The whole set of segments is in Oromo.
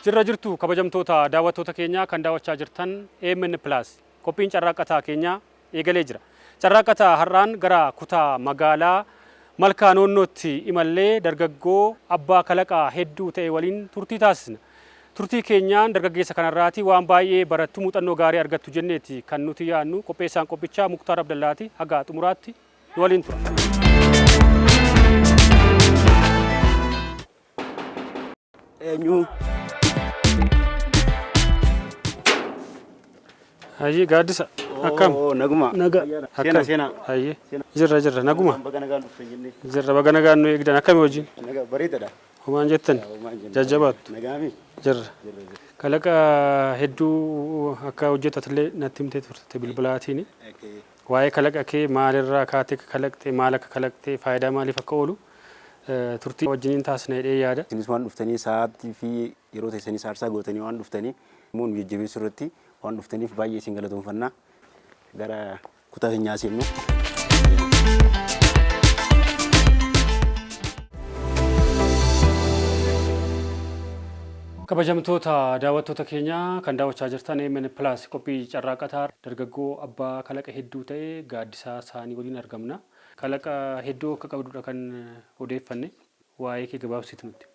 Jirra jirtu kabajamtoota daawwattoota keenyaa kan daawwachaa jirtan AMN Plus qophiin carraaqqataa keenyaa eegalee jira. Carraaqqataa har'aan gara kutaa magaalaa Malkaa Noonnootti imallee dargaggoo abbaa kalaqaa hedduu ta'e waliin turtii taasisna. Turtii keenyaan dargaggeessa kanarraati waan baay'ee barattu, muuxannoo gaarii argattu jenneeti kan nuti yaadnu. Qopheessaan qophichaa Muktaar Abdallaati, haga xumuraatti nu waliin tura. Eenyu? Hayyee Gaaddisa, akkam? Oo, naguma. Naga. Seenaa, Akkam? seenaa. Hayyee. Jirra jirra, naguma. Baga nagaan dhuftan jennee. Jirra, baga nagaan nu eegdan, akkami hojiin? Nagaa bareedaadha. Homaan jettan? Homaan jenne. Jajjabaattu. Nagaami. Jirra. Kalaqa hedduu akka hojjetatillee natti himtee turte bilbilaatiin. Waa'ee kalaqa kee maalirraa kaatee akka kalaqxe, maal akka kalaqxe, faayidaa maaliif akka oolu turtii wajjiniin taasisna jedhee yaada. Isinis waan dhuftanii sa'aatii fi yeroo teessanis aarsaa gootanii waan dhuftanii immoo nu jajjabeessuu irratti waan dhuftaniif baay'ee isin galatoomfanna. Gara kutaa keenyaa seennu. Kabajamtoota daawwattoota keenyaa kan daawwachaa jirtan AMN Plus qophii carraaqataa dargaggoo abbaa kalaqa hedduu ta'e Gaaddisaa Saanii waliin argamna. Kalaqa hedduu akka qabdudha kan odeeffanne. Waa'ee kee gabaabsiitu nutti.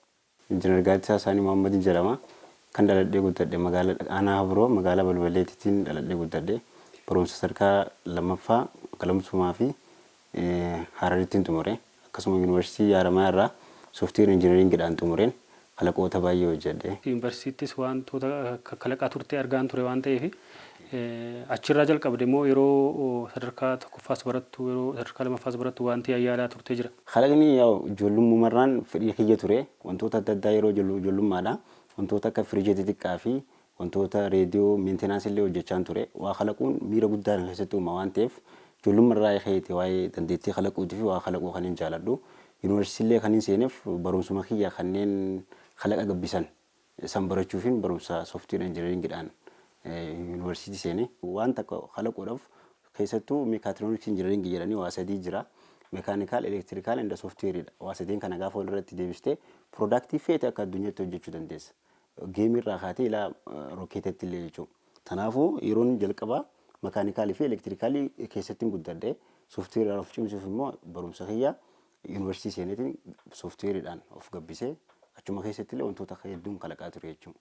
Injinar Gaaddisaa Saanii Mohaammadin jedhama. Kan dhaladhee guddadhe magaala Aanaa Habroo magaalaa Balbaleetittiin dhaladhee guddadhe. Barumsa sadarkaa lammaffaa Galamsumaa fi Hararittiin xumure. Akkasuma Yuunivarsiitii Haramayaa irraa Sooftiweer Injiinaringiidhaan xumureen kalaqoota baay'ee hojjedhe. Yuunivarsiitiittis wantoota kalaqaa turte argaan ture waan ta'eef, achirraa jalqabde moo yeroo sadarkaa tokkoffaas barattu, yeroo sadarkaa lamaffaas barattu wanti yaayyaalaa turte jira? Kalaqni yaa'u ijoollummumarraan fedhii kiyya ture. Wantoota adda addaa yeroo ijoollummaadha. Wantoota akka firiijii xixiqqaa fi wantoota reediyoo meentenaansi illee hojjechaan ture. Waa kalaquun miira guddaa na keessatti uuma waan ta'eef ijoollummarraa ka'eeti waa'ee dandeettii kalaquutii fi waa kalaquu kan hin jaaladhu. Yuunivarsiitii illee kan hin seeneef barumsuma kiyya kanneen kalaqa gabbisan san barachuufin barumsa sooftiweer injineeringiidhaan yuunivarsiitii seene. Waan takka kalaquudhaaf keessattuu meekaatirooniksii injineeringii jedhanii waa sadii jira. Mekaanikaal, elektirikaal and sooftiweeriidha. Waa sadeen kana gaafa walirratti deebistee piroodaaktii feete akka addunyaatti hojjechuu dandeessa. Geemii irraa kaatee ilaa rokkeetatti illee jechuudha. Kanaafuu yeroon jalqabaa makaanikaalii fi elektirikaalii keessatti guddadhe. Sooftiweeriidhaan of cimsuuf immoo barumsa kiyya yuunivarsiitii seeneetiin sooftiweeriidhaan of gabbisee achuma keessatti illee wantoota hedduun kalaqaa ture jechuudha.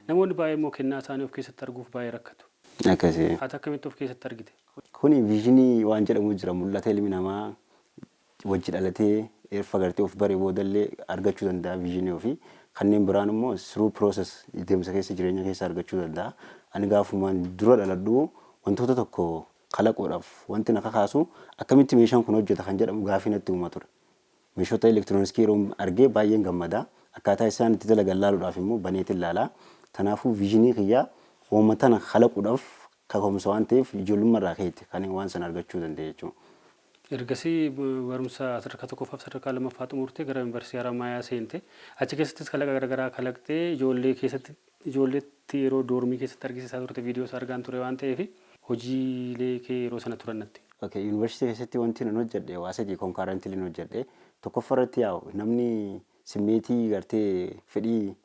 Namoonni baay'ee immoo kennaa isaanii of keessatti arguuf baay'ee rakkatu. Akkasii. Ati akkamitti of keessatti argite? Kuni viizhinii waan jedhamu jira, mul'ata ilmi namaa wajji dhalatee erfa gartee of baree boodallee argachuu danda'a viizhinii ofii. Kanneen biraan immoo through process, deemsa keessa, jireenya keessa argachuu danda'a. Ani gaafumaan dura dhaladhu wantoota tokko kalaquudhaaf wanti na kakaasu akkamitti meeshaan kun hojjeta kan jedhamu gaafii natti uuma ture. Meeshota elektirooniksii yeroo argee baay'een gammada. Akkaataa isaan itti dalagan laaluudhaaf immoo baneetiin laala. Kanaafuu viizhinii kiyyaa uuma tana kalaquudhaaf kaka'umsa waan ta'eef ijoollummaa irraa ka'eeti kan waan sana argachuu danda'e jechuudha. Ergasii barumsa sadarkaa tokkoffaa fi sadarkaa lammaffaa xumurtee gara Yuunivarsiitii Haramaayaa seente. Achi keessattis kalaqa garaagaraa kalaqxee ijoollee keessatti ijoolleetti yeroo doormii keessatti argisiisaa turte viidiyoo isaa argaan ture waan ta'eef hojiilee kee yeroo sana turan natti. Okay, yuunivarsiitii keessatti wanti nan hojjedhe waa sadii concurrently hojjedhe. Tokkoffaa irratti yaa'u namni simmeetii gartee fedhii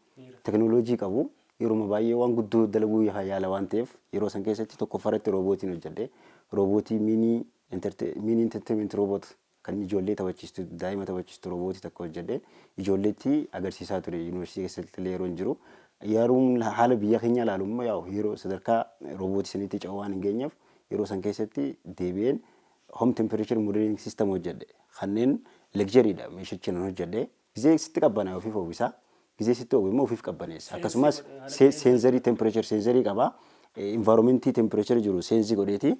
teknooloojii qabu yeroo baay'ee waan guddoo dalaguu yaala waan ta'eef yeroo san keessatti tokkoffaa irratti roobootiin hojjedhe. Roobootii mini entertainment robot kan ijoollee taphachiistu, daa'ima taphachiistu roobootii tokko hojjedhe, ijoolleetti agarsiisaa ture yuunivarsiitii keessatti illee yeroo hin jiru. Yeroon haala biyya keenya ilaalu immoo yaa'u yeroo sadarkaa roobootii sanitti ce'uu waan hin geenyeef yeroo san keessatti deebi'een home temperature modeling system hojjedhe. Kanneen luxuryidha meeshichi nan hojjedhe. Gizee sitti qabbanaa ofiif oowwisa. Gizee sitti oowwu immoo ofiif qabbaneessa. Akkasumas sensorii, temperature sensorii qaba. Environmentii temperature jiru sense godheeti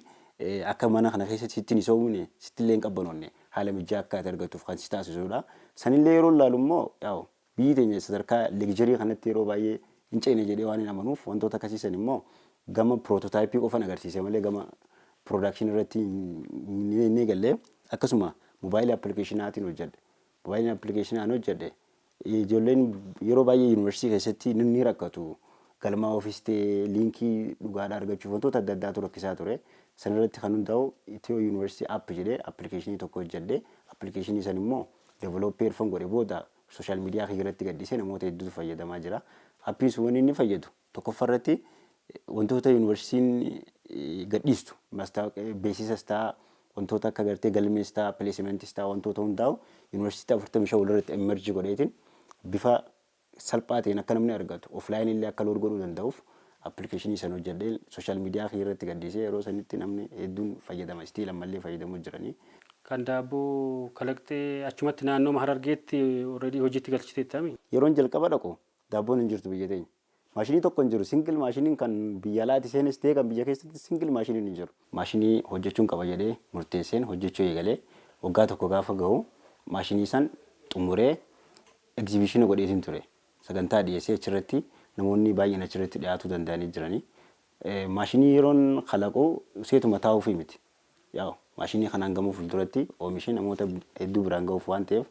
akka mana kana keessatti sitti hin soowwine, sitti illee hin qabbanoonne, haala mijaa akka ati argattuuf kan si taasisudha. Sanillee yeroo ilaalu immoo yaa'u biyyi teenya sadarkaa luxury kanatti yeroo baay'ee hin ceene jedhee waan hin amanuuf wantoota akkasiisan immoo gama prototype qofan agarsiise malee gama production irratti hin eegalle. Akkasuma mobaayilii appilikeeshinaatiin hojjedhe. Mobaayilii appilikeeshinaan hojjedhe, ijoolleen yeroo baay'ee yuunivarsiitii keessatti ni rakkatu. Galmaa ofiis ta'ee liinkii dhugaadhaa argachuuf wantoota adda addaatu rakkisaa ture. Sanarratti kan hundaa'u Itiyoo Yuunivarsiitii app jedhee appilikeeshinii tokko hojjedhe. Appilikeeshinii san immoo develop erfan godhe booda social media kiyya irratti gadhiisee namoota hedduutu fayyadamaa jira. Appiin sun wanni inni fayyadu tokkoffaa irratti wantoota yuunivarsiitiin gadhiistu beeksisas ta'a, wantoota akka gartee galmees ta'a, placementis ta'a, wantoota hundaa'u yuunivarsiitii 45 walirratti emerge godheetiin bifa salphaa ta'een akka namni argatu, offline illee akka load godhuu danda'uuf applicationii sana hojjedhee social media irratti gadhiisee yeroo sanitti namni hedduun fayyadama. Still ammallee fayyadamuu jiranii. Kan daabboo kalaqxee achumatti naannoo Harargeetti already hojiitti galchiteettami? Yeroon jalqaba dhaqu daabboon hin jirtu biyya teenya. Maashinii tokko hin jiru. Single maashiniin kan biyya alaatti seenes ta'e kan biyya keessatti single maashiniin hin jiru. Maashinii hojjechuun qaba jedhee murteesseen hojjechuu eegalee waggaa tokko gaafa gahu maashinii san xumuree exhibition godheetiin ture. Sagantaa dhiyeessee achirratti namoonni baay'een achirratti dhiyaatuu danda'anii jiranii. Maashinii yeroon kalaqu seetuma taa'uufii miti. Yaa'u maashinii kanaan gamuu fuulduratti oomishee namoota hedduu biraan gahuuf waan ta'eef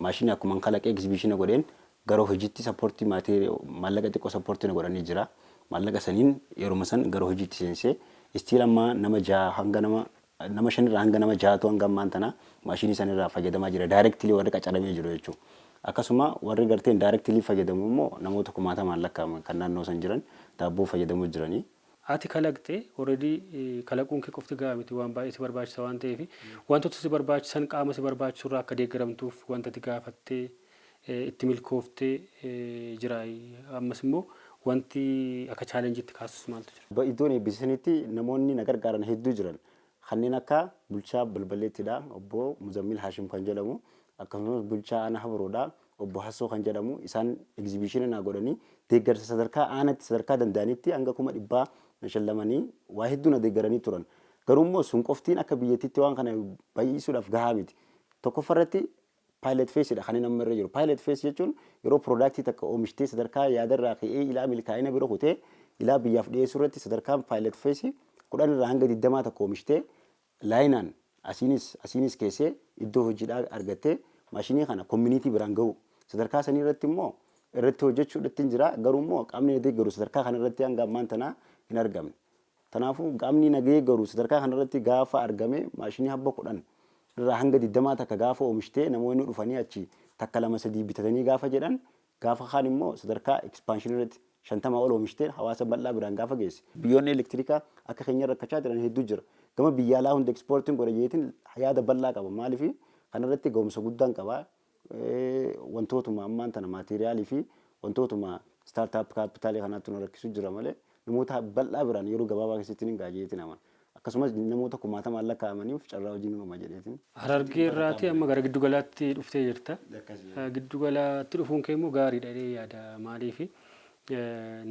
maashinii akkuma kalaqee exhibition godheen gara hojiitti supportii maatii maallaqa xiqqoo supportii na godhanii jira. Maallaqa saniin yeruma san gara hojiitti seensee still ammaa nama jaha hanga nama shanirraa hanga nama jahatu hanga ammaan tana maashinii sanirraa fayyadamaa jira. Directly warri qacaramee jiru jechuudha. Akkasuma warri garteen indirectly fayyadamu immoo namoota kumaatamaan lakkaa'aman kan naannoo san jiran daabboo fayyadamuu jiranii. Ati kalaqxee already kalaquun kee qofti gahaa miti, waan baay'ee si barbaachisa waan ta'eef wantoota si barbaachisan qaama si barbaachisu irraa akka deeggaramtuuf wanta ati gaafattee itti milkooftee jira. Ammas immoo wanti akka challengeitti kaasus maaltu jira? Iddoon eebbisanitti namoonni na gargaaran hedduu jiran. Kanneen akka bulchaa Balballeettidha, obbo Muzammil Hashim kan jedhamu, akkasumas bulchaa Aanaa Habroodha, obbo Hassoo kan jedhamu, isaan exhibition naa godhanii deeggarsa sadarkaa aanaatti sadarkaa danda'anitti hanga 100,000 na shallamanii waa hedduu na deeggaranii turan. Garuu immoo sun qoftiin akka biyyattiitti waan kana baay'isuudhaaf gahaa miti. Tokkoffaa irratti pilot phaseidha kan inni amma irra jiru. Pilot phase jechuun yeroo productii takka oomishtee sadarkaa yaadarraa ka'ee ilaa milkaa'ina bira kutee ilaa biyyaaf dhiyeessuu irratti sadarkaan pilot phase 10 irraa hanga 20 takka oomishtee lineaan asiinis asiinis keessee iddoo hojiidhaa argattee maashinii kana community biraan gahu. Sadarkaa sanii irratti immoo irratti hojjechuudhaatti jira, garuu immoo qaamni na deeggaru sadarkaa kana irratti hanga ammaan tanaa hin argamne. Kanaafuu qaamni na deeggaru sadarkaa kana irratti gaafa argame maashinii habba 10 irraa hanga 20 takka gaafa oomishtee namoonni dhufanii achi takka lama sadii bitatanii gaafa jedhan, gaafa kaan immoo sadarkaa expansionii irratti 50 ol oomishtee hawaasa bal'aa biraan gaafa geesse. Biyyoonni elektirikaa akka keenya rakkachaa jiran hedduu jira. Gama biyya alaa hunda exportiin godha jeetiin yaada bal'aa qaba. Maaliif kanarratti ga'umsa guddaan qaba. Wantootuma ammaan tana materialii fi wantootuma startup capitalii kanaatti nu rakkisu jira malee namoota bal'aa biraan yeroo gabaabaa keessatti ni ga'a jeetiin amana. Akkasumas namoota kumaatamaan lakkaa'amaniif carraa hojii ni uuma jedheetiin. Harargee irraatii amma gara giddugalaatti dhuftee jirta. Giddugalaatti dhufuun kee immoo gaariidha jedhee yaada. Maaliif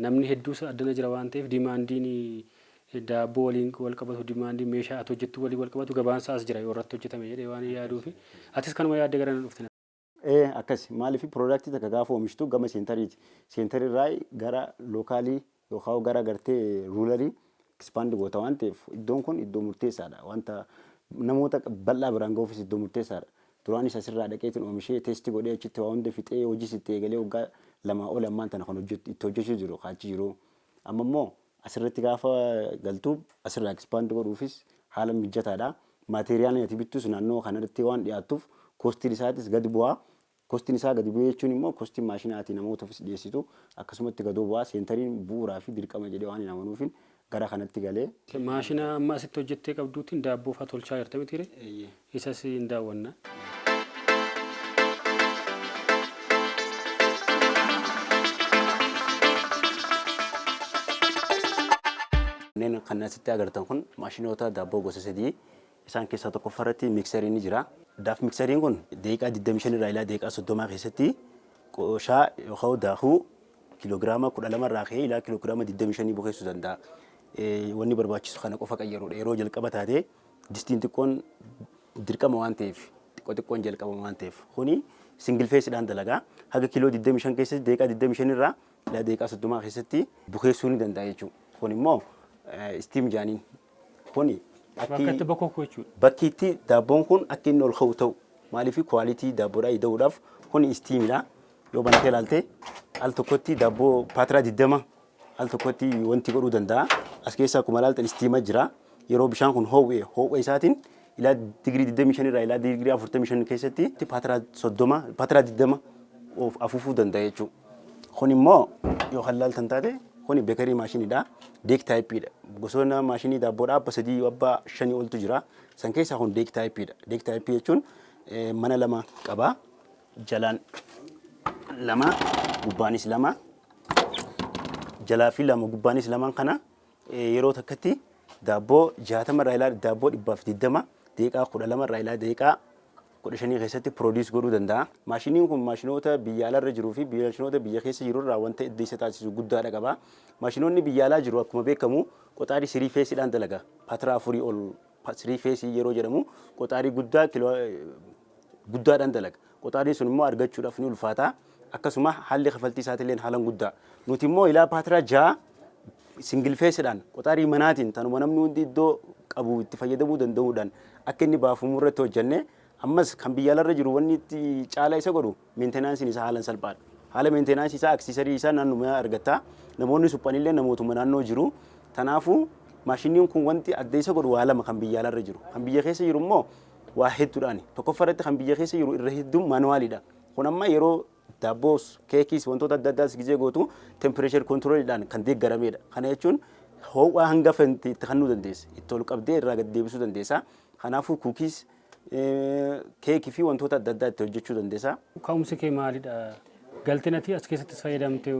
namni hedduus addana jira waan ta'eef demandiin daabboo waliin wal qabatu, demandiin meeshaa ati hojjettu waliin wal qabatu gabaan isaas jira yoo irratti hojjetame jedhee waan yaaduufi atis kanuma yaaddee gara na dhufte. Ee, akkas. Maaliif productii takka gaafa oomishtu gama centeriiti. Centerirraa gara localii yookaan gara gartee ruralii expand goota waan ta'eef iddoon kun iddoo murteessaadha. Wanta namoota bal'aa biraan gahuufis iddoo murteessaadha. Duraanis asirraa dhaqeetiin oomishee test godhee achitti waa hunda fixee hojii sitti eegalee waggaa 2 ol ammaan tana kan itti hojjechuu jiru kaachi jiru. Amma immoo asirratti gaafa galtu asirraa expand godhuufis haala mijataadha. Materialni ati bittus naannoo kanarratti waan dhiyaattuuf costiin isaatis gadi bu'aa. Costiin isaa gadi bu'ee jechuun immoo costiin maashinaati namootaafis dhiyeessitu akkasumatti gadi bu'aa. Centeriin bu'uuraa fi dirqama jedhee waan hin amanuufin gara kanatti galee. Maashina amma asitti hojjettee qabduutiin daabboo fa'aa tolchaa jirta mitiire? Isas hin daawwanna. Kanneen kan asitti agartan kun maashinoota daabboo gosa sadii. Isaan keessaa tokkoffaa irratti mixeriin ni jira. Dough mixeriin kun daqiiqaa 25 irraa ilaa daqiiqaa 30 keessatti qooshaa yookaan daakuu kiiloogiraama 12 irraa ka'ee ilaa kiiloogiraama 25 bukeessuu danda'a. Wanni barbaachisu kana qofa qayyaruudha. Yeroo jalqaba taatee distiin xiqqoon dirqama waan ta'eef, xiqqoo xiqqoon jalqabama waan ta'eef, kuni single phaseidhaan dalagaa. Haga kiiloo 25 keessatti daqiiqaa 25 irraa ilaa daqiiqaa 30 keessatti bukeessuu ni danda'a jechuudha. Kun immoo steam jaaniin. Kuni Bakka itti bokoku jechuudha. Bakki itti daabboon kun akka inni ol ka'u ta'u, maaliif quality daabboodhaa ida'uudhaaf kuni steamidha. Yoo bantee ilaalte al tokkotti daabboo paatiraa 20 al tokkotti wanti godhuu danda'a. As keessa akkuma ilaaltan steama jira. Yeroo bishaan kun ho'e, ho'a isaatiin ilaa digirii 25 irraa ilaa digirii 45 keessatti paatiraa 30, paatiraa 20 of afuufuu danda'a jechuudha. Kun immoo yoo kan laaltan taate, kuni bakery machineiidha. Deck typeiidha. Gosoota maashinii daabboodhaa abba sadii, abbaa shanii oltu jira. San keessaa kun deck typeiidha. Deck typeii jechuun mana lama qaba. Jalaan lama, gubbaanis lama. Jalaa fi lama, gubbaanis lamaan kana yeroo takkatti daabboo 60 irraa ilaa daabboo 120 daqiiqaa 12 irraa ilaa daqiiqaa 15 keessatti produce godhuu danda'a. Maashiniin kun maashinoota biyya alaarra jiruu fi maashinoota biyya keessa jiru irraa wanta adda isa taasisu guddaadha qaba. Maashinoonni biyya alaa jiru akkuma beekamu qoxaarii three phaseiidhaan dalaga. Paatiraa afurii ol, three phaseii yeroo jedhamu qoxaarii guddaa kiloo guddaadhaan dalaga. Qoxaariin sun immoo argachuudhaaf ni ulfaata. Akkasuma haalli kafaltii isaatillee haalaan guddaa. Nuti immoo ilaa paatiraa 6 single phaseiidhaan, qoxaarii manaatiin, tanuma namni hundi iddoo qabu itti fayyadamuu danda'uudhaan akka inni baafamuu irratti hojjenne. Ammas kan biyya alarra jiru wanni itti caalaa isa godhu maintenanceiin isaa haalaan salphaadha. Haala maintenanceii isaa, accessory isaa naannuma argatta. Namoonni suphanillee namootuma naannoo jiru. Kanaafuu maashiniin kun wanti adda isa godhu waa lama kan biyya alarra jiru. Kan biyya keessa jiru immoo waa hedduudhaani. Tokkoffaa irratti kan biyya keessa jiru irra hedduun manualiidha. Kun amma yeroo daabboos, keekiis, wantoota adda addaas gizee gootu temperature controliidhaan kan deeggaramedha. Kana jechuun ho'aa hanga itti kennuu dandeessa. Itti ol qabdee irraa gad deebisuu dandeessa. Kanaafuu cookies, keekii fi wantoota adda addaa itti hojjechuu dandeessa. Ka'umsi kee maalidha? Galteen ati as keessattis fayyadamte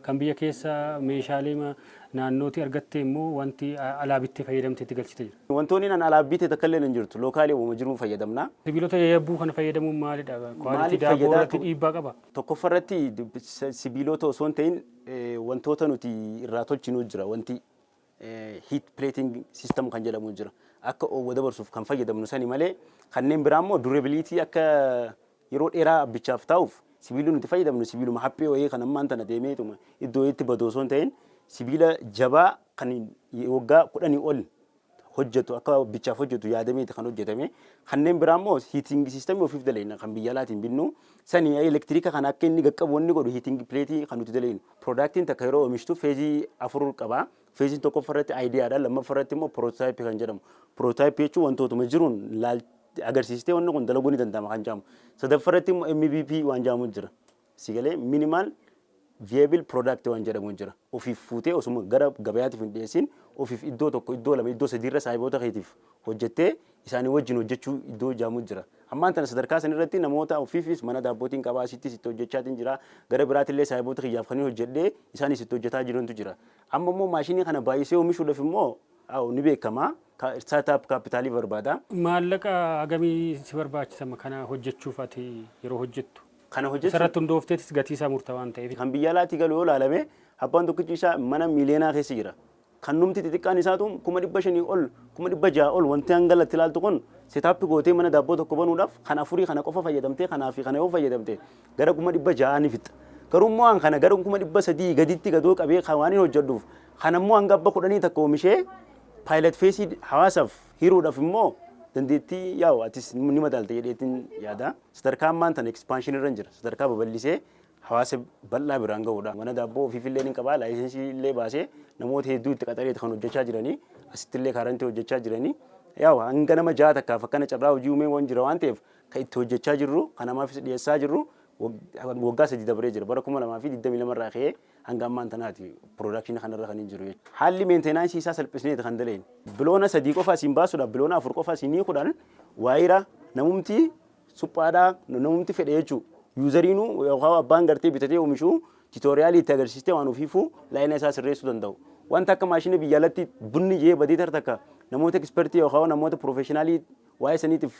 kan biyya keessa meeshaalee naannootii argatte immoo wanti alaa bittee fayyadamte itti galchite jira? Wantoonni nan alaa bite takka illee hin jirtu. Localii uuma jiru fayyadamna. Sibiilota yayyabbuu kana fayyadamuun maalidha? Quality Maaliif daabboo fayyadaa? irratti dhiibbaa qaba? Tokkoffaa irratti sibiilota osoo hin ta'in wantoota nuti irraa tolchinu jira. Wanti heat plating system kan jedhamu jira. Akka oowwa dabarsuuf kan fayyadamnu sani malee kanneen biraa immoo durability, akka yeroo dheeraa abbichaaf taa'uuf sibiilli nuti fayyadamnu sibiiluma haphee wayii kan ammaan tana deemeetuma iddoo itti badu osoo hin ta'in, sibiila jabaa kan waggaa 10 ol hojjetu, akka bichaaf hojjetu yaadameeti kan hojjetame. Kanneen biraa immoo heating systemii ofiif dalayna, kan biyya alaatiin binnu sani elektiriika kan akka inni qaqqabu wanni godhu heating plateii kan nuti dalaynu. Productiin takka yeroo oomishtu phaseii afur qaba. Phaseiin tokkoffaa irratti ideaadha, lammaffaa irratti immoo prototypeii kan jedhamu. Prototypeii jechuun wantootuma jiruun agarsiistee wanni kun dalaguu ni danda'ama kan jedhamu. Sadaffaa irratti immoo MVP waan jedhamu jira. Sigalee minimal viable product waan jedhamu jira. Ofiif fuutee osuma gara gabayaatiif hin dhiyeessin ofiif iddoo tokko, iddoo lama, iddoo sadiirra saayiboota keetiif hojjettee isaanii wajjin hojjechuu iddoo jedhamu jira. Ammaan tana sadarkaa san irratti namoota ofiifis mana daabbootiin qabaa, asittis itti hojjechaatiin jira. Gara biraatillee saayiboota kiyyaaf kan hojjedhee isaanis itti hojjetaa jirantu jira. Amma immoo maashinii kana baay'isee oomishuudhaaf immoo ni beekama. Startup capitalii barbaada. Maallaqa hagamii si barbaachisa kana hojjechuuf ati yeroo hojjettu? Kana hojjechuuf Isarratti hundoofteetis gatii isaa murtaa'aa waan ta'eef. Kan biyya alaatii galu yoo ilaalame abbaan tokkichi isaa mana miiliyoonaa keessa jira. Kan numti xixiqqaan isaatu 500,000 ol, 600,000 ol. Wanti hanga ilaaltu kun setup gootee mana daabboo tokko banuudhaaf kan afurii kana qofa fayyadamtee, kanaa fi kana yoo fayyadamte gara 600,000 ni fixa. Garuu immoo an kana gara 300,000 gaditti gadoo qabee kan waan hin hojjedhuuf, kan ammoo hanga abba kudhanii takka oomishee pilot phaseii hawaasaaf hiruudhaaf immoo dandeettii yaa'u atis ni madaalta jedheetiin yaada. Sadarkaa ammaan tana expansion irra jira. Sadarkaa babal'isee hawaasa bal'aa biraan ga'uudha. Mana daabboo ofiifillee ni qabaa, licenseii illee baasee namoota hedduu itti qaxareeti kan hojjechaa jiranii, asitti illee kaarantii hojjechaa jiranii. Yaa'u hanga nama ja'a takkaaf akkana carraa hojii uumee waan jira waan ta'eef, kan itti hojjechaa jirru, kan namaafis dhiyeessaa jirru waggaa 3 dabaree jira. Bara 2022 irraa ka'ee hanga ammaan tanaati productionii kanarra kan hin jiru jechuudha. Haalli maintenanceii isaa salphisneeti kan daleen. Biloona sadii qofa asiin baasuudhaaf, biloona afur qofa asiin hiikuudhaan waayira namumti suphaadhaa, namumti fedhe jechuudha. Useriinuu yookaan abbaan gartee bitatee oomishuu tutorialii itti agarsiistee waan ofiifuu laayina isaa sirreessuu danda'u. Wanta akka maashina biyya alatti bunni jee badii takka namoota expertii yookaan namoota professionalii waa'ee saniitiif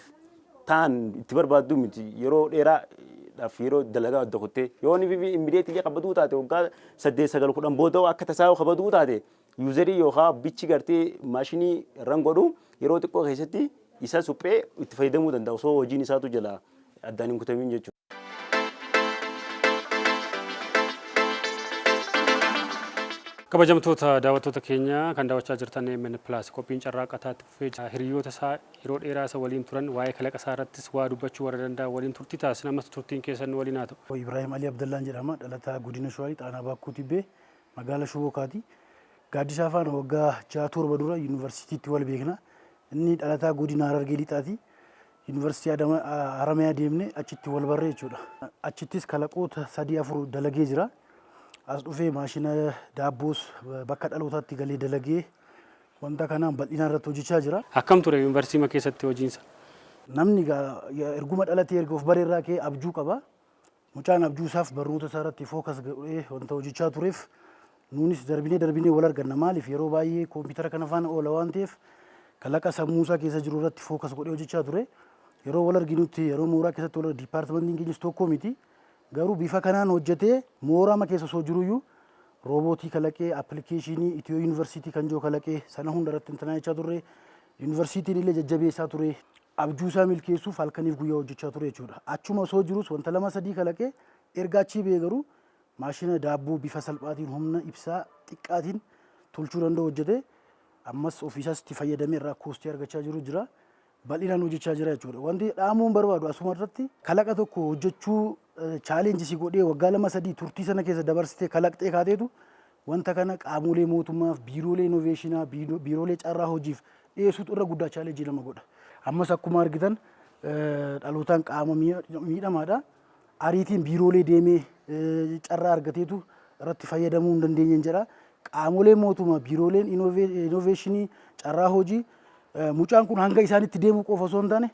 ta'an itti barbaaddu miti, yeroo dheeraadhaaf yeroo dalagaa adda kuttee yoo inni immediately kabaduu taate, waggaa 8, 9, 10 booda akka tasaa kabaduu taate, userii yookaan bichi gartee maashinii ran godhu yeroo xiqqoo keessatti isa suphee itti fayyadamuu danda'a osoo hojiin isaatu jala addaan hin kutamin jechuudha. Kabajamtoota daawwattoota keenya kan daawwachaa jirtan AMN Plus, qophiin carraaqataatti fufee jira. Hiriyoota isaa yeroo dheeraa isa waliin turan, waa'ee kalaqa isaa irrattis waa dubbachuu warra danda'an waliin turtii taasisna. Ammas turtiin keessan nu waliin haa ta'u. Ibrahim Ali Abdallaan jedhama. Dhalataa godina Shawaa Xaanaa Baakkoo Tibbee, magaalaa Shobokaati. Gaaddisaa faana waggaa 6, 7 dura yuunivarsiitiitti wal beekna. Inni dhalataa godina Harargee Lixaati. Yuunivarsiitii Haramayaa deemne, achitti wal barree jechuudha. Achittis kalaqoota sadii afur dalagee jira. As dhufee maashina daabboos bakka dhalootaatti galee dalagee wanta kanaan bal'inaan irratti hojjechaa jira. Akkam ture yuunivarsiitii keessatti hojiinsa? Namni erguma dhalatee erga of bareerraa ka'ee abjuu qaba. Mucaan abjuu isaaf barnoota isaa irratti focus godhee wanta hojjechaa tureef nuunis darbinee darbinee wal arganna. Maaliif yeroo baay'ee koompitara kana faana oola waan ta'eef kalaqa sammuu isaa keessa jiru irratti focus godhee hojjechaa ture. Yeroo wal arginutti, yeroo mooraa keessatti wal departmentiin keenyas tokko miti. Garuu bifa kanaan hojjetee mooraa keessa osoo jiruyyuu roobootii kalaqee, application Itiyoo Yuunivarsiitii kan jiru kalaqee, sana hunda irratti intinaa turre. Yuunivarsiitiin illee jajjabeessaa ture. Abjuu isaa milkeessuuf halkaniif guyyaa hojjechaa ture jechuudha. Achuma osoo jirus wanta lama sadii kalaqee erga achii ba'ee garuu maashina daabboo bifa salphaatiin humna ibsaa xiqqaatiin tolchuu danda'u hojjete, ammas ofiisaas itti fayyadamee irraa cost argachaa jiru jira. Bal'inaan hojjechaa jira jechuudha. Wanti dhaamuun barbaadu asuma irratti, kalaqa tokko hojjechuu challenge si godhee waggaa 2-3 turtii sana keessa dabarsitee kalaqxee kaateetu wanta kana qaamolee mootummaaf, biiroolee innovationaa, biiroolee carraa hojiif dhiyeessuutu irra guddaa challenge nama godha. Ammas akkuma argitan dhalootaan qaama miidhamaadha. Ariitiin biiroolee deemee carraa argateetu irratti fayyadamuu hin dandeenye jedha. Qaamolee mootummaa, biirooleen innovationii, carraa hojii, mucaan kun hanga isaanitti deemuu qofa osoo hin taane,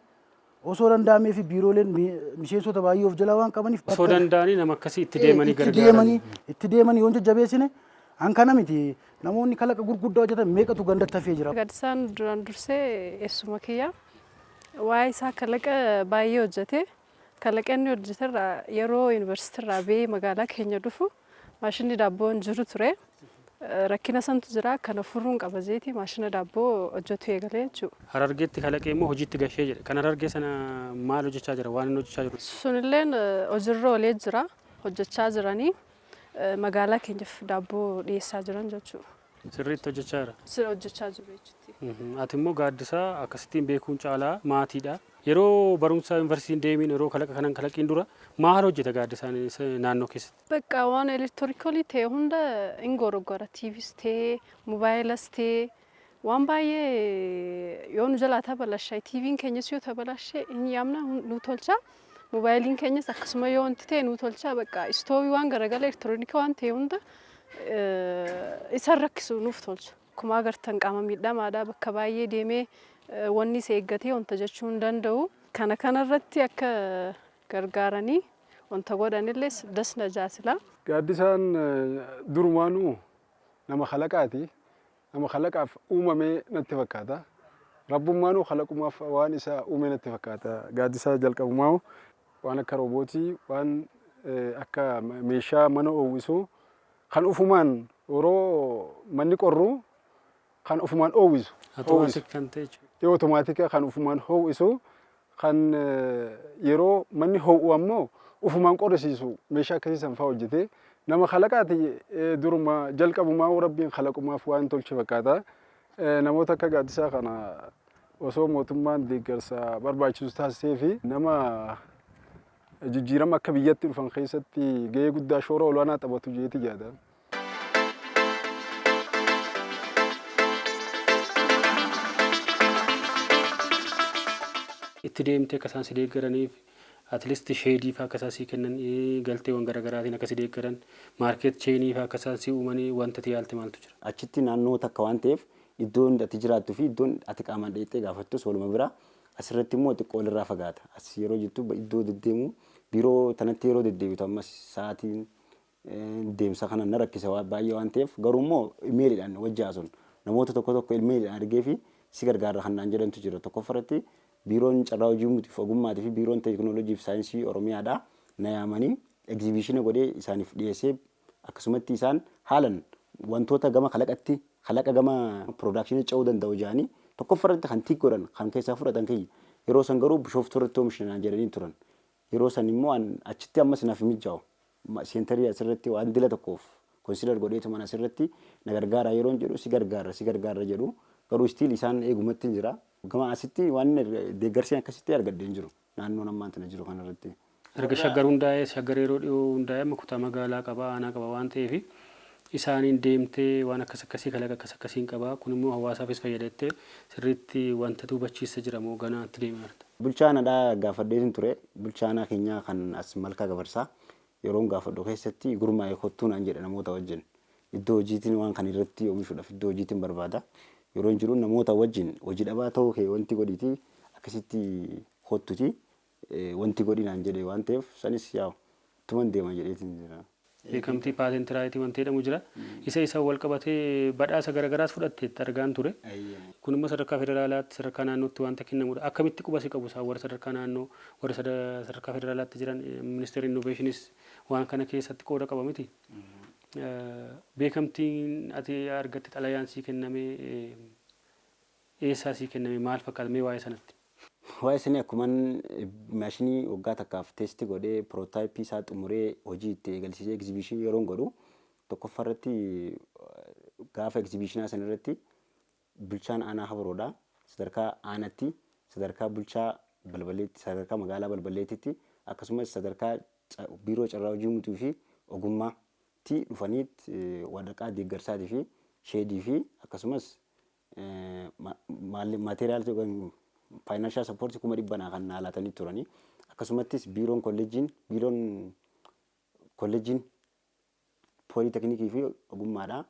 osoo danda'amee fi biirooleen miseensota baay'ee of jalaa waan qabaniif Osoo danda'anii nama akkasii itti deemanii itti gargaaranii. Itti deemanii yoon jajjabeessine hankana miti, namoonni kalaqa gurguddaa hojjetan meeqatu gandatti hafee jira. Gaddisaan duraan dursee eessuma kiyya. Waa'ee isaa kalaqa baay'ee hojjete. Kalaqa inni hojjeterraa yeroo yuunivarsiitirraa ba'ee magaalaa keenya dhufu maashinni daabboo hin jiru ture. Rakkina santu jira, kana furuun qaba jeeti maashina daabboo hojjetu eegalee jechuudha. Harargeetti kalaqee immoo hojiitti gashee jedhe. Kan Harargee sana maal hojjechaa jira? Waan inni hojjechaa jiru. Sunilleen hojiirra oolee jira. Hojjechaa jiranii magaalaa keenyaaf daabboo dhiyeessaa jiran jechuudha. Sirriitti hojjechaa jira. Sirrii hojjechaa jiru jechuudha. Ati immoo Gaaddisaa akkasittiin beekuun caalaa maatiidha. Yeroo barumsa yuunivarsiitiin deemiin, yeroo kalaqa kanan kalaqiin dura maal hojjeta Gaaddisaan naannoo keessatti? Bakka waan elektirikaalii ta'e hunda hin gorogora. TVs ta'e, moobaayilas ta'e, waan baay'ee yoo nu jalaa tabalashe, TVn keenyas yoo tabalashe hin yaamna, nu tolcha. Moobaayiliin keenyas akkasuma yoo wanti ta'e nu tolcha. Bakka istoovii, waan garagara elektiroonikii waan ta'e hunda isaan rakkisu nuuf tolcha. Akkuma agartan qaama miidhamaadha, bakka baay'ee deemee wanni isa eeggatee wanta jechuu hin danda'u. Kana kanarratti akka gargaaranii wanta godhanillee dasna jaasila. Gaaddisaan durumaanuu nama kalaqaati. Nama kalaqaaf uumamee natti fakkaata. Rabbummaanuu kalaqumaaf waan isa uume natti fakkaata. Gaaddisaa jalqabumaa waan akka roobootii, waan akka meeshaa mana oowwisuu kan ufumaan yeroo manni qorru kan ufumaan oowwisu. Automatic kan ta'e jechuudha. Automatic kan ufumaan ho'isu, kan yeroo manni ho'u ammoo ufumaan qorrisiisu, meeshaa akkasii san fa'aa hojjete. Nama kalaqaati, duruma jalqabumaa Rabbiin kalaqumaaf waan tolche fakkaata. Namoota akka Gaaddisaa kana osoo mootummaan deeggarsa barbaachisu taasisee fi nama jijjiirama akka biyyatti dhufan keessatti gahee guddaa, shoora olaanaa taphatu jeeti yaada. Itti deemtee akka isaan si deeggaraniif, at least sheedii fa'aa akka isaan sii kennan, galteewwan garaagaraatiin akka si deeggaran, market chainii fa'aa akka isaan si uumanii wanta ati yaalte maaltu jira? Achitti naannoo takka waan ta'eef iddoon ati jiraattuu fi iddoon ati qaamaan dheettee gaafattus waluma bira. Asirratti immoo xiqqoo walirraa fagaata. As yeroo jirtu iddoo deddeemu, biiroo tanatti yeroo deddeebitu, ammas sa'aatiin deemsa kana na rakkisa baay'ee waan ta'eef, garuu immoo imeeliidhaan wajji haasofna. Namoota tokko tokko imeeliidhaan argee fi si gargaarra kan naan jedhantu jira. Tokkoffaratti biiroon carraa hojii uumuutiif ogummaatii fi biiroon teekinooloojii fi saayinsii Oromiyaadhaa na yaamanii exhibition godhee isaaniif dhiyeessee, akkasumatti isaan haalan wantoota gama kalaqatti, kalaqa gama production ce'uu danda'u jedhanii tokkoffaratti kan tick godhan, kan keessaa fudhatan kiyya. Yeroo san garuu Bishooftuu irratti oomishna naan jedhanii turan. Yeroo san immoo an achitti ammas naaf mijaa'u. Centerii asirratti waan dila tokkoof consider godheetu mana asirratti na gargaara yeroon jedhu, si gargaarra, si gargaarra jedhu, garuu still isaan eegumatti hin jira. Gama asitti waan deeggarsi akkasitti argadhee hin jiru naannoon ammaan tana jiru kanarratti. Erga Shaggar hundaa'ee, Shaggar yeroo dhiyoo hundaa'ee, amma kutaa magaalaa qaba, aanaa qaba waan ta'eef, isaaniin deemtee waan akkas akkasii, kalaqa akkas akkasiin qaba, kun immoo hawaasaafis fayyada jettee sirriitti wanta hubachiisa jira moo ganaa itti deemaa jirta? Bulchaa aanadhaa gaafadheetin ture. Bulchaa aanaa keenyaa kan as Malkaa Gafarsaa. Yeroon gaafadhu keessatti gurmaa'ee kottuu naan jedha namoota wajjin. Iddoo hojiitiin waan kana irratti oomishuudhaaf iddoo hojiitiin barbaada. Yeroo hin jiru namoota wajjin hojii dhabaa ta'uu kee wanti godhiiti akkasitti kottuti wanti godhi naan jedhe waan ta'eef, sanis yaa'u ittuman deema jedheetiin jira. Beekamtii patent right wanti jedhamu jira. Isa wal qabatee badhaasa garaagaraas fudhatteetti argaan ture. Kun immoo sadarkaa federaalaatti, sadarkaa naannootti wanta kennamudha. Akkamitti quba si qabu isaan warra sadarkaa naannoo, warra sadarkaa federaalaatti jiran? Ministeerri innoveeshinis waan kana keessatti qooda qaba miti? Beekamtiin ati argatte, xalayaan sii kenname, eessaa sii kenname, maal fakkaata mee waa'ee sanatti? Waa'ee sanii akkuman maashinii waggaa takkaaf test godhee, prototype isaa xumuree, hojii itti eegalsiisee, exhibition yeroon godhu, tokkoffaa irratti gaafa exhibitionaa sana irratti bulchaan aanaa Habroodha. Sadarkaa aanaatti, sadarkaa bulchaa Balbaleetti, sadarkaa magaalaa Balbaleetitti, akkasumas sadarkaa biiroo carraa hojii uumtuu fi ogummaatti dhufanii waraqaa deeggarsaatii fi sheedii fi akkasumas material financial support 100,000 kan naa laatanii turanii. Akkasumattis biiroon kolleejiin pooliteknikii fi ogummaadhaa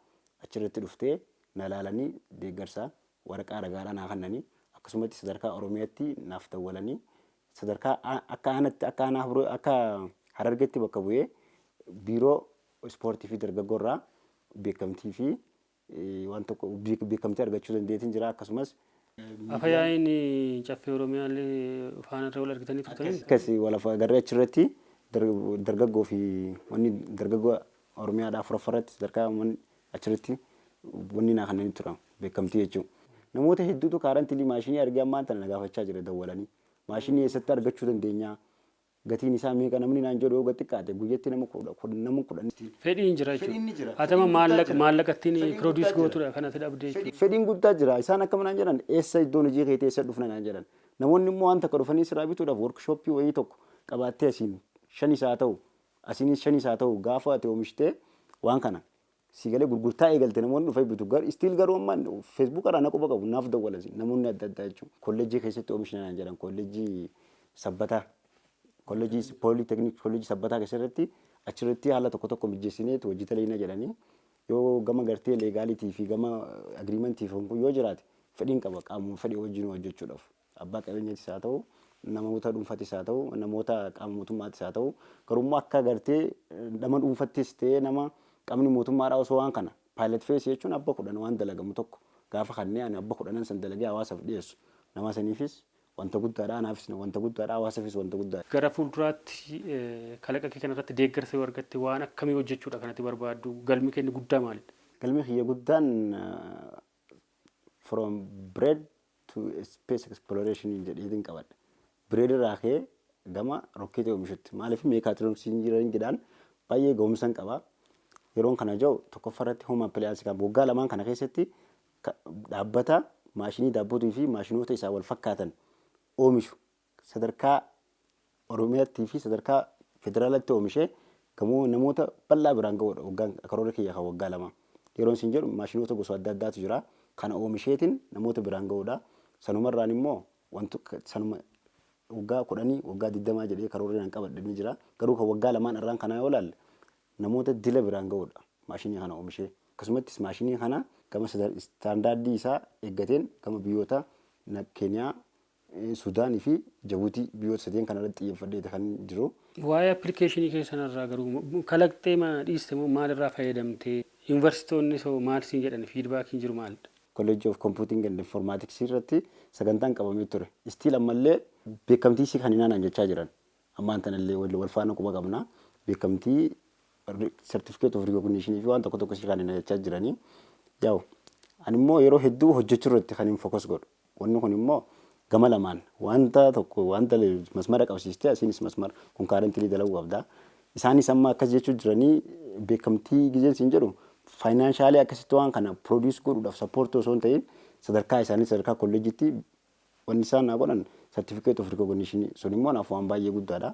achirratti dhuftee na laalanii deeggarsa waraqaa ragaadhaa naa kennanii, akkasumatti sadarkaa Oromiyaatti naaf dawwalanii, sadarkaa akka aanatti, akka aanaa, akka Harargeetti bakka bu'ee biiroo ispoortii fi dargaggoorraa beekamtii fi waan tokko beekamtii argachuu dandeetiin jira akkasumas. Afayaa'iin Caffee Oromiyaallee faana irra wal argitanii turtanii? Akkas wal agarree achirratti dargaggoo fi wanni dargaggoo Oromiyaadhaa afuraffaratti sadarkaa achirratti wanni naa kanneen tura beekamtii jechuudha. Namoota hedduutu currently maashinii argee ammaan tana na gaafachaa jira dawwalanii. Maashinii eessatti argachuu dandeenya? Gatiin isaa meeqa namni naan jedhu yoo xiqqaate guyyatti nama 10. Fedhiin jira jechuudha. Haa maallaqa maallaqattiin produce gootudha kanatti dhabdee jechuudha. Fedhiin guddaa jira. Isaan akkama naan jedhan, eessa iddoon hojii keetii, eessa dhufna naan jedhan. Namoonni immoo waan takka dhufanii sirraa bituudhaaf workshop wayii tokko qabaattee, asiin shanis haa ta'u, asiinis shanis haa ta'u, gaafa ati oomishtee waan kana si galee gurgurtaa eegalte namoonni dhufee bitu. Still garuu amma Facebook irraa na quba qabu, naaf dawwalas namoonni adda addaa jechuudha. Kolleejjii keessatti oomishna naan jedhan, kolleejjii Sabbataa, kolleejjii pooliteknik, kolleejjii Sabbataa keessatti achirratti haala tokko tokko mijeessineetu hojii taleena jedhanii, yoo gama gartee legality fi gama agreement fi kun yoo jiraate fedhiin qaba qaamuma fedhii wajjin hojjechuudhaaf. Abbaa qabeenyattis haa ta'u, namoota dhuunfattis haa ta'u, namoota qaama mootummaattis haa ta'u, garummaa akka gartee nama dhuunfattis ta'ee nama qaamni mootummaadhaa osoo waan kana pilot phase jechuun abba 10 waan dalagamu tokko gaafa kanneen ani abba 10n san dalagee hawaasaaf dhiyeessu, nama saniifis wanta guddaadha, anaafis wanta guddaadha, hawaasaafis wanta guddaadha. Gara fuulduraatti kalaqa kee kanarratti deeggarsa yoo argatte waan akkamii hojjechuudha kanatti barbaaddu? Galmi keenya guddaa maalidha? Galmi kiyya guddaan from bread to space exploration jedheetiin qabadha. Bread irraa ka'ee gama rokkeetii oomishutti. Maaliif, mechatronics engineeringiidhaan baay'ee ga'umsan qaba. Yeroon kana jiru tokkoffaa irratti home appliance kan waggaa lamaan kana keessatti dhaabbata maashinii daabbootii fi maashinoota isaa wal fakkaatan oomishu sadarkaa Oromiyaattii fi sadarkaa federaalaatti oomishee gamoo namoota bal'aa biraan ga'uudha waggaan karoora kiyya kan waggaa 2. Yeroon isin jedhu maashinoota gosa adda addaatu jira. Kana oomisheetiin namoota biraan ga'uudha. Sanumarraan immoo wantu sanuma waggaa 10, waggaa 20 jedhee karoorri nan qabadhe ni jira. Garuu kan waggaa lamaan irraan kanaa yoo ilaalle namoota dila biraan ga'uudha maashinii kana oomishee. Akkasumattis maashinii kana gama standard isaa eeggateen gama biyyoota Keeniyaa, Sudaanii fi Jabuutii, biyyoota sadeen kana irratti xiyyeeffadhee kan jiru. Waa'ee appilikeeshinii keessan irraa garuu kalaqxee ma dhiiste moo maalirraa fayyadamtee? Yuunivarsiitonni soo maal siin jedhan? Feedbackiin jiru maalidha? College of Computing and Informatics irratti sagantaan qabamee ture. Still ammallee beekamtii isii kan hinaan jechaa jiran. Ammaan tanallee wal faana quba qabna. Beekamtii certificate of recognition fi waan tokko tokko isii kan hinaan jechaa jiranii. Yaa'u ani immoo yeroo hedduu hojjechuu irratti kan hin focus godhu. Wanni kun immoo gama lamaan wanta tokko wanta masmara qabsiistee asiinis masmara concurrently dalaguu qabda. Isaanis amma akkas jechuu jiranii, beekamtii gizeen siin jedhu financially akkasitti waan kana produce godhuudhaaf support osoo hin ta'in, sadarkaa isaanii sadarkaa kolleejitti wanni isaan naa godhan certificate of recognition sun immoo naaf waan baay'ee guddaadha.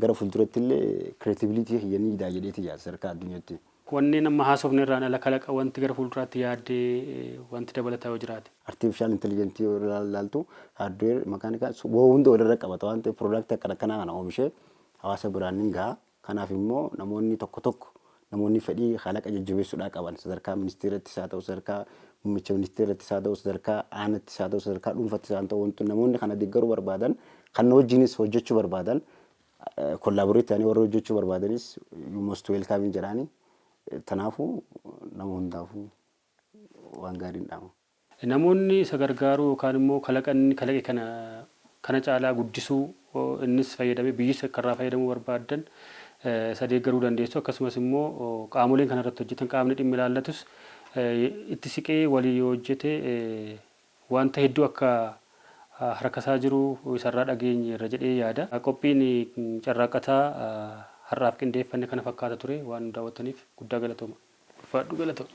Gara fuulduratti illee credibility kiyya ni daa jedheeti yaada sadarkaa addunyaatti. Wanneen amma haasofne irraan ala kalaqa wanti gara fuulduraatti yaaddee wanti dabalataa yoo jiraate. Artificial intelligence yoo ilaaltu, hardware, mechanical waa hunda walirra qabata waan ta'eef, product akkana akkanaa kana oomishee hawaasa biraan ni gaha. Kanaaf immoo namoonni tokko tokko, namoonni fedhii kalaqa jajjabeessuudhaa qaban, sadarkaa ministeerattis haa ta'u, sadarkaa muummicha ministeerattis haa ta'u, sadarkaa aanattis haa ta'u, sadarkaa dhuunfattis haa ta'u, wantoonni namoonni kana deeggaruu barbaadan, kan wajjinis hojjechuu barbaadan, collaborate ta'anii warra hojjechuu barbaadanis you most welcome jedhaani. Kanaafuu nama hundaafuu waan gaariin dhaama. Namoonni isa gargaaruu yookaan immoo kalaqa inni kalaqe kana caalaa guddisuu, innis fayyadamee biyyis akka irraa fayyadamuu barbaadan isa deeggaruu dandeessu. Akkasumas immoo qaamoleen kana irratti hojjetan, qaamni dhimmi ilaallatus itti siqee walii yoo hojjete wanta hedduu akka harkasaa jiru isarraa dhageenye irra jedhee yaada. Qophiin carraaqataa har'aaf qindeeffanne kana fakkaata ture. Waan nu daawwattaniif guddaa galatooma. Ulfaadhu, galatooma.